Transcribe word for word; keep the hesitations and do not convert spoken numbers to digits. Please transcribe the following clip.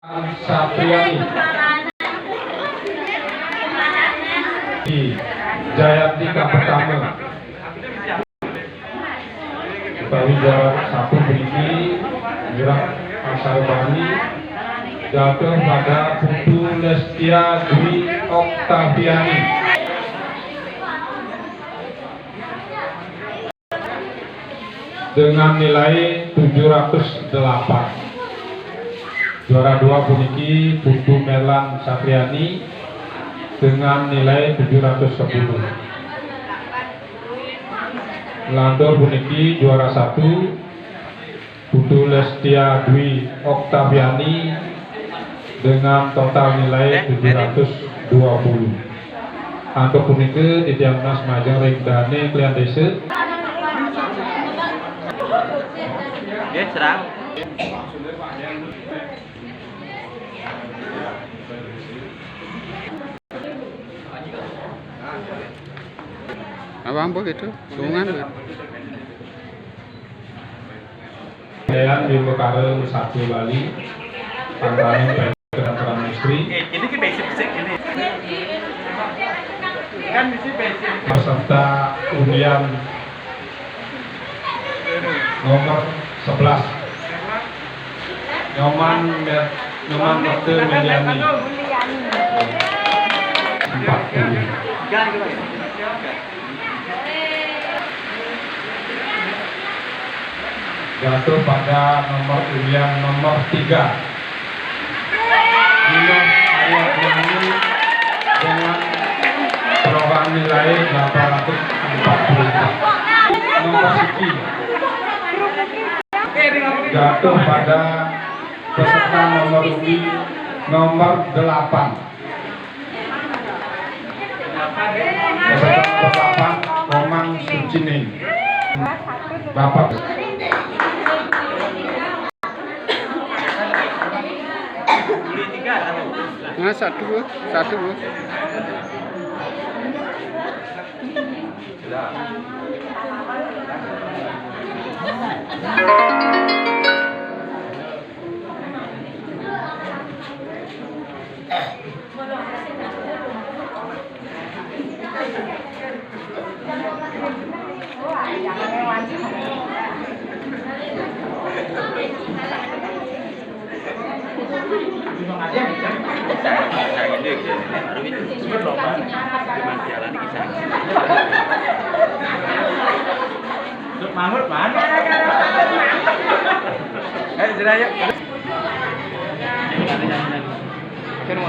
Satriani. Di Jayanti Kapetama. Utawi juara satu puniki Wirak Asarbani jatuh pada Putu Lestia Dwi Oktaviani. Dengan nilai tujuh ratus delapan. Juara dua puniki Putu Melan Satriani dengan nilai tujuh ratus sepuluh. Lantur puniki juara satu Putu Lestia Dwi Oktaviani dengan total nilai tujuh ratus dua puluh. Antuk punika titiang nunas majeng ring dane klian desa. Nggih, serang. Abang apa gitu? Sungan gitu. Dewan Bhimbakara Satya Bali, Pangkalan Pemda Kementerian Istri, eh, ini kita basic basic ini. Kan mesti basic. Beserta undian nomor sebelas. Nyoman Mer-, Nyoman Mekte Meliani. Empat puluh. Jatuh pada nomor undian nomor tiga. Dino Arya Dwi dengan perolehan nilai delapan ratus empat puluh empat. Nomor siji jatuh pada peserta nomor undi nomor delapan. Peserta nomor delapan, Komang Sucining. Bapak. Nah, satu, Bu. Satu, Bu. Mangut mana? Eh, jerah, yuk. Kan mau.